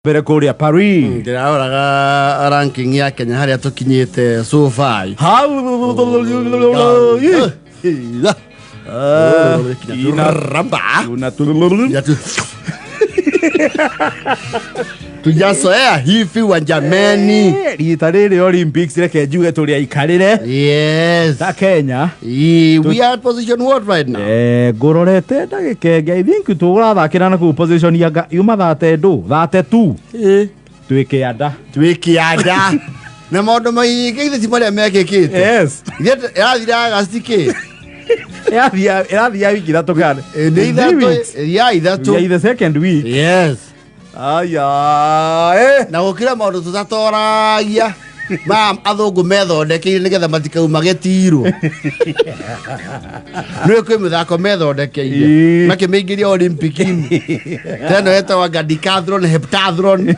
Mbere kũrĩa Paris. Ndĩraroraga ranking ya Kenya harĩa tũkinyĩte so far. Hau. Ramba. Una Tujazoea hivi wajameni. Rita rĩrĩ Olympics, reke njuge tũrĩ aikarĩre ta Kenya. We are at position what right now? Ngũrorete ndagĩka ĩngĩ, I think tũrathakĩra na kũu position ya yuma 32, 32, twĩ kĩanda. Twĩ kĩanda na maũndũ maingĩ ithe ti marĩa mekĩkĩte. Ĩrathira Agasti kĩ? Ĩrathia wiki 3 kana Nĩ 3 ya We 3. are in the second week. Aya. Na gũkĩra maũndũ tũtatoragia ma athũngũ methondekeire nĩgetha matikauma gĩtirwo nĩ kwĩ mĩthako methondekeire makĩmĩingĩria Olympic-inĩ, ta ĩno ĩtagwo anga decathlon, heptathlon,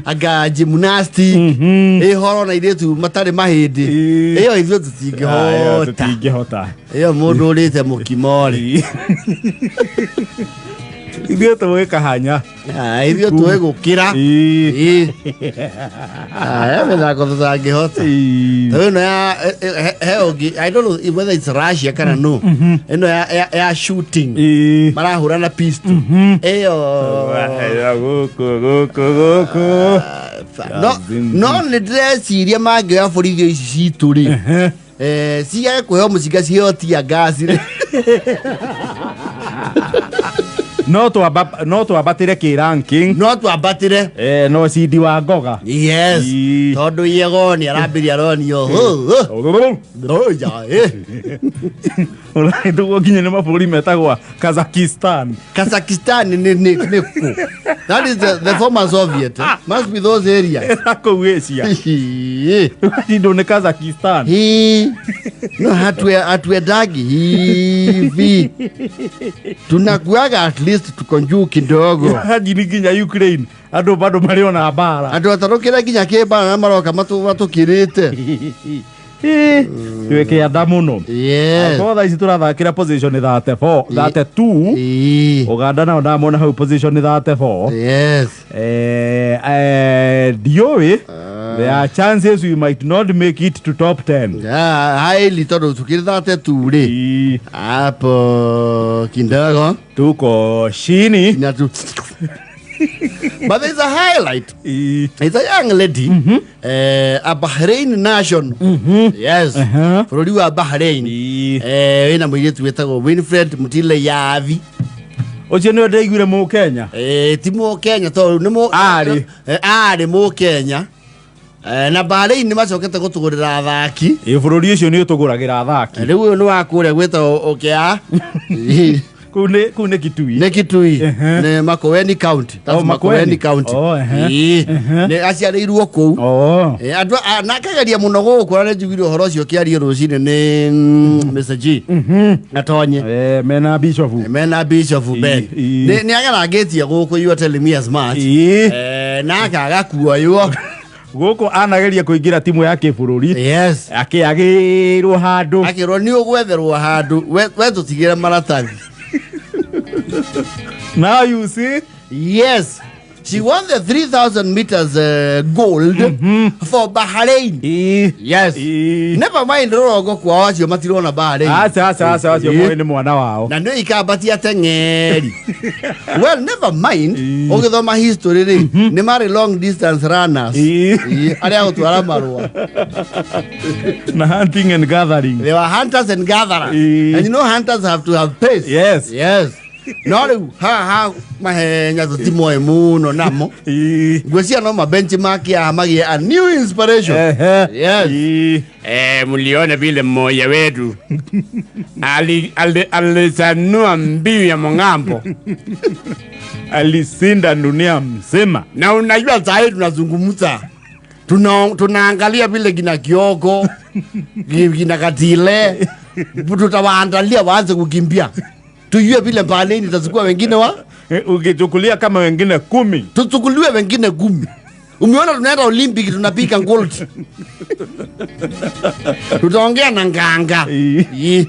anga gymnastic, ĩhoro na airĩtu matarĩ mahĩndĩ. Ĩyo ithuĩ Aya, tũtingĩhota. Tũtingĩhota. Ĩyo mũndũ ũrĩte mũkimo rĩ. Ithuĩ tũĩ kahanya. Ah, ithuĩ tũĩ gũkĩra. Ĩĩ. Ah, he mĩthako tũtangĩhota. Ta ĩno ya he ũngĩ, I don't know whether it's Russia kana no, ĩno ya shooting, marahũra na pistol ĩyo. Gũkũ gũkũ gũkũ. No no nĩ ndĩreciria mangĩoya borithi ici citũ rĩ, ciage kũheo mũcinga, ciheo tear gas rĩ. No twambatĩre kĩ ranking. No twambatĩre. No cindi wa ngoga. Yes. Tondũ yego nĩ arambĩria aronio. Ũrahĩtũkwo nginya nĩ mabũrũri metagwo Kazakhstan. Kazakhstan nĩ kũ? That is the former Soviet, eh? Must be those areas. Kũu Asia. Ũgacindwo nĩ Kazakhstan. Hii. No hatuendagi hivi, tunakuaga at least tuko juu kidogo. Hajini nginya Ukraine andũ bado marĩ ona mbara. Andũ atarũkĩre nginya kĩmbara na maroka matũkĩrĩte. Twĩ kĩanda mũno. Korwo thaa ici tũrathakĩra position 34, 32. Uganda nao ndamona hau position 34. Ndiũĩ, there are chances we might not make it to top 10. Yeah, highly, tondũ tukĩrĩ 32 rĩ, hapo kidogo Tuko chini. Na but there's a highlight. It's a young lady, a Bahrain national. Yes. Bũrũri wa Bahrain. Wĩna mũirĩtu wĩtagwo Winfred Mutile Yavi. Ũcio nĩwe ndĩraiguire Mũkenya. Ti Mũkenya tondũ nĩ Arĩ. Arĩ Mũkenya. Na Bahrain nĩ macokete gũtũgũrĩra athaki. Ĩ, bũrũri ũcio nĩ ũtũgũragĩra athaki. Rĩu ũyũ nĩ wa kũrĩa gwĩtagwo ũkĩa. Kũu nĩ Kitui. Nĩ Kitui. Nĩ Makueni County. That's Oh, Makueni. Makueni County. Oh, ehe. Ĩĩ. Nĩ aciarĩirwo kũu. Andũ na akageria mũno gũkũ, na nĩ njiguire ũhoro ũcio ũkĩario rũcinĩ nĩ Mr. G. Atonye. Mena Bishop. Mena Bishop Ben. Nĩ agerangĩtie gũkũ, you are telling me as much. Na akaga kuoywo. Gũkũ anageria kũingĩra timu ya kĩbũrũri. Akĩagĩrwo handũ. Akĩrwo nĩ ũgwetherwo handũ, we tũtigĩre maratathi. Now you see. Yes. She won the 3000 meters gold for Bahrain. Yes. Never mind rũrongo kwao, acio matirona Bahrain. Aca aca aca, acio moĩ nĩ mwana wao. Na nĩ ikambatia teng'eri. Well, never mind. Ũgĩthoma history rĩ, nĩ marĩ long distance runners. Ĩĩ, arĩa gũtwara marũa. Na hunting and gathering. They were hunters and gatherers. And you know hunters have to have pace. Yes. No rĩu haha mahenya tũtimoĩ mũno namo. Ngwĩciria no mabenchmark ya magĩe a new inspiration. Yes. Mliona vile mmoja wetu alizanua mbiu ya mng'ambo. Alisinda dunia mzima. Na unajua saa hii tunazungumza, tunaangalia vile kina Kioko, kina Katile, tutawaandalia waanze kukimbia, tujue vile Bahrain itachukua wengine wa Ukichukulia kama wengine 10. Tuchukuliwe wengine 10. Umeona tunaenda Olympic, tunapika gold, tutaongea na Nganga. Ii.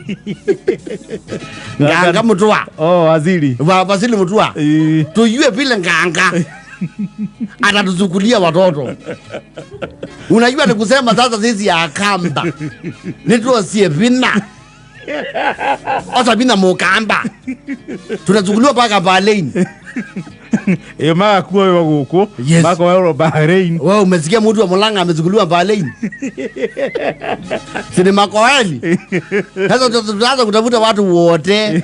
Nganga Mutua. Oh, waziri. Wasili Mutua, tujue vile Nganga. Atatuchukulia watoto. Unajua ni kusema sasa sisi ya Akamba nituosie vina osa vina mukamba tunachukuliwa mpaka Bahrain. Ĩ magakuoywo gũkũ. Yes. Makoerwo Bahrain. Wewe umesikia mtu wa Mulanga amechukuliwa Bahrain? Si ni Makoeni? Sasa tutaanza kutafuta watu wote.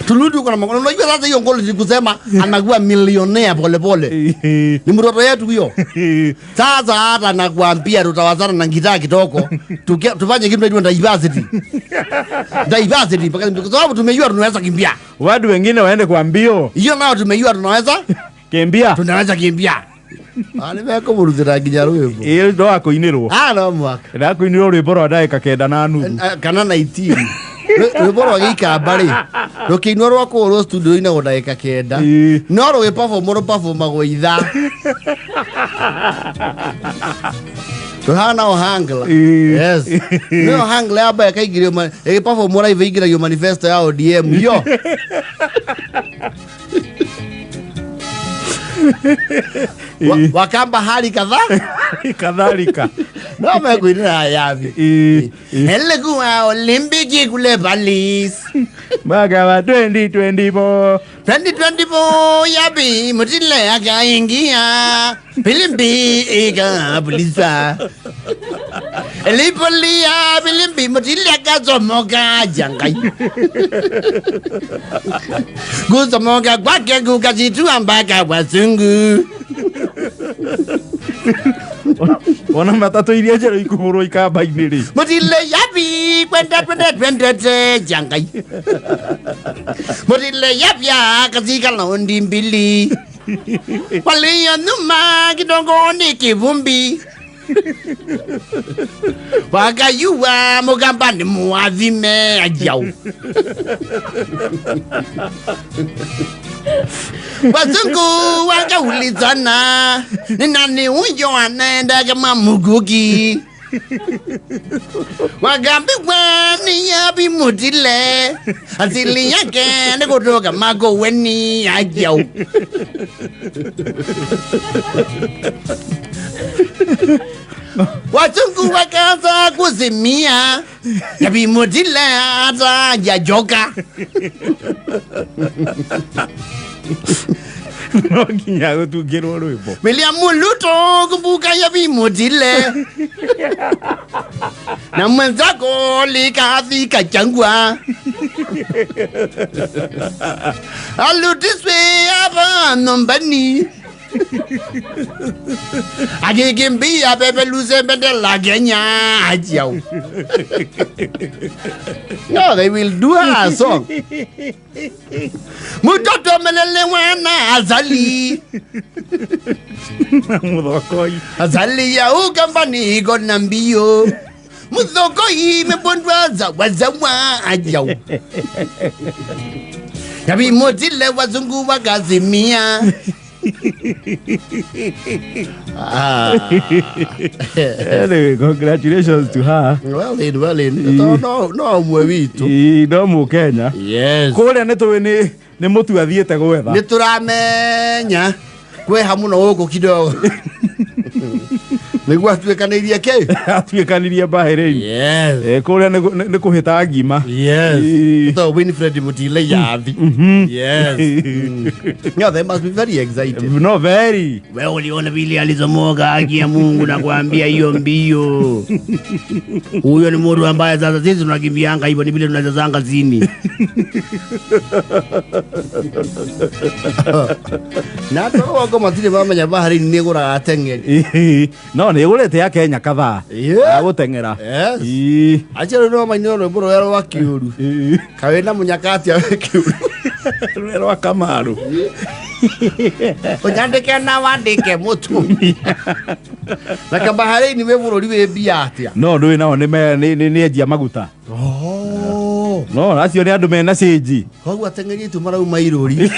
Turudi huko na Makoeni. Unajua sasa hiyo ngoli ni kusema anakuwa milionea polepole. Ni mtoto yetu huyo. Sasa hata nakwambia tutawazana na gitaa kidogo. Tufanye kitu tunaitwa diversity. Diversity kwa sababu tumejua tunaweza kimbia. Watu wengine waende kwa mbio. Hiyo nao tumejua tunaweza Kimbia. Tunaweza kimbia. Nimekũmũrutĩra nginya rwĩmbo. Ĩ no akũinĩrwo. Ah, no mwaka. Ndakũinĩrwo rwĩmbo rwa ndagĩka 9 na nuthu. Kana 19. Rwĩmbo rwa gĩikamba rĩ, rũkĩinwo rwa kũhũrwo studio rũinagwo ndagĩka 9. No rũgĩperformwo rũperformagwo ithaa. Rũhana ohangla. Yes. Nĩ ohangla yamba ĩkaingĩrio ĩgĩperformwo live ĩingĩragio manifesto ya ODM yo. Wakamba hali kadhaa Kadhalika. No mekuinĩra yabi. Elikuwa Olimpiki kule Paris. Mwaka wa 2024. 2024 yabi Mutile akaingia filimbi ikapulizwa. Ilipolia filimbi Mutile akazomoka jangai. Kuzomoka kwake kukazitua mpaka wazungu. Ona matatũ iria njerũ ikũhũrwo ikamba-inĩ rĩ. Mutile yapi kwenda twende twende jangai. Mutile yapya katika raundi mbili. Walio nyuma kidogo ni kivumbi. Wakayua mugamba ni muadhime ajau. Wazungu wakaulizana ni nani huyo anaenda kama mugugi. Wakaambiwa ni Yapi Mutile, asili yake ni kutoka Makueni ajau. Wazungu wakaanza kuzimia, Yapi Mutile hata hajachoka. No nginya gũtungĩrwo rwĩmbo. William Ruto kumbuka Yapi Mutile na mwenzako Rigathi Gachagua aludiswe hapa nyumbani akikimbia pepeluze bendera Kenya ajau. No, they will do a song. Mtoto amelelewa na azali. Muthokoi. Azali ya Ukambani iko na mbio. Muthokoi imepondwa zawa zawa ajau. Yapi Mutile wazungu wakazimia. Ah. Anyway, congratulations to her. Well in, well in. No, no, no ũmwe witũ. Ĩ, no mũkenya. Yes. Kũrĩa nĩ tũĩ nĩ mũtu athiĩte gwetha. Nĩ tũramenya kweha mũno gũkũ kidogo. Nĩguo atuĩkanĩirie kĩ? Atuĩkanirie Bahrain. Yes. Eh, kũrĩa nĩ kũhĩta ngima. Yes. Ĩ. So Winfred Mutile Yavi. Yes. No, they must be very excited. No, very. Wewe uliona vile alizomoka, haki ya Mungu nakwambia hiyo mbio. Huyo ni mtu ambaye sasa sisi tunakimbianga hivyo ni vile tunachezanga zini. Na to wako matirĩ mamenya Bahrain nĩ ĩgũraga ateng'eri. Ĩ, no nĩ ĩgũrĩte ya Kenya kadhaa. Yeah. A gũteng'era. Yes. Ĩ. Acio rĩu no mainĩrwo rwĩmbo rũrĩa rwa kĩũru. Ĩ. Kawĩ na mũnyakati awe kĩũru. Rũrĩa rwa Kamaru. Ũnyandĩke na wandĩke mũtumia. Na Kabahrain wĩ bũrũri wĩ mbia atĩa? No ndũĩ nao nĩ endia maguta. Oh. No acio nĩ andũ mena cĩnji. Koguo ateng'eri aitũ marauma irũri.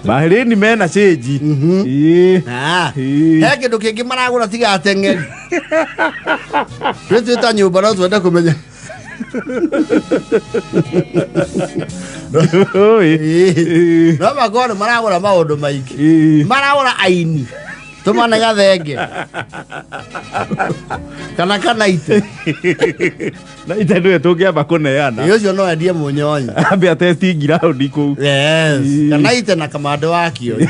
Bahrain mena cĩnji. Ĩ. Ah. Ĩ. He kĩndũ kĩngĩ maragũra tiga ateng'eri. Twĩ twĩ ta nyũmba no twende kũmenya. Oi. Ĩĩ. No makorwo nĩ maragũra maũndũ maingĩ. Ĩĩ. Maragũra aini. Tũmane gathenge. Kana kanaite. Na ite nĩwe tũngĩamba kũneana. Ĩĩ ũcio no endie mũnyonyi. Ambe atesti ground kũu. Yes. Ĩĩ. Kanaite na kamande wa kĩoi.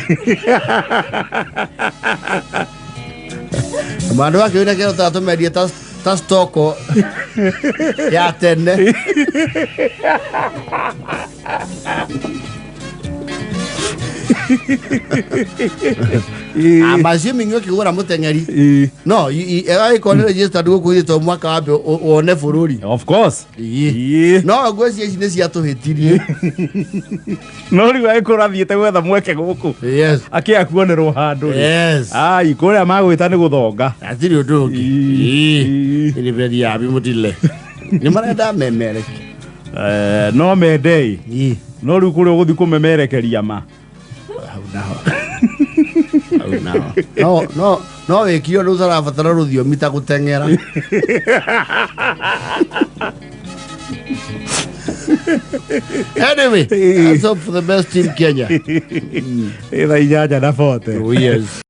Kamande wa kĩoi na kĩo tũmendie ta ta stoko ya tene. I'm assuming ũkĩgũra mũteng'eri Ĩĩ. no agĩkorwo nĩ registered gũkũ ithe to mwaka wambe wone bũrũri. Of course. Ĩĩ. Ĩĩ. No ngwĩciria ici nĩ ciatũhĩtirie. No rĩu agĩkorwo athiĩte gwetha mweke gũkũ. Yes. Akĩaga kuonerwo handũ rĩ. Yes. Ai, kũrĩa magwĩta nĩ gũthonga. Hatirĩ ũndũ ũngĩ. Ĩĩ. Ĩĩ. Nĩ bread ya mũtile. Nĩ marenda memereke. Eh, no mendei. Ĩĩ. No rĩu kũrĩa ũgũthiĩ kũmemerekeria ma. Hau naho. Hau naho. No no no wĩkire ũndũ ũtarabatara rũthiomi ta gũteng'era. Anyway, let's hope for the best, team Kenya. Ĩ thaa 8:40. Oh yes.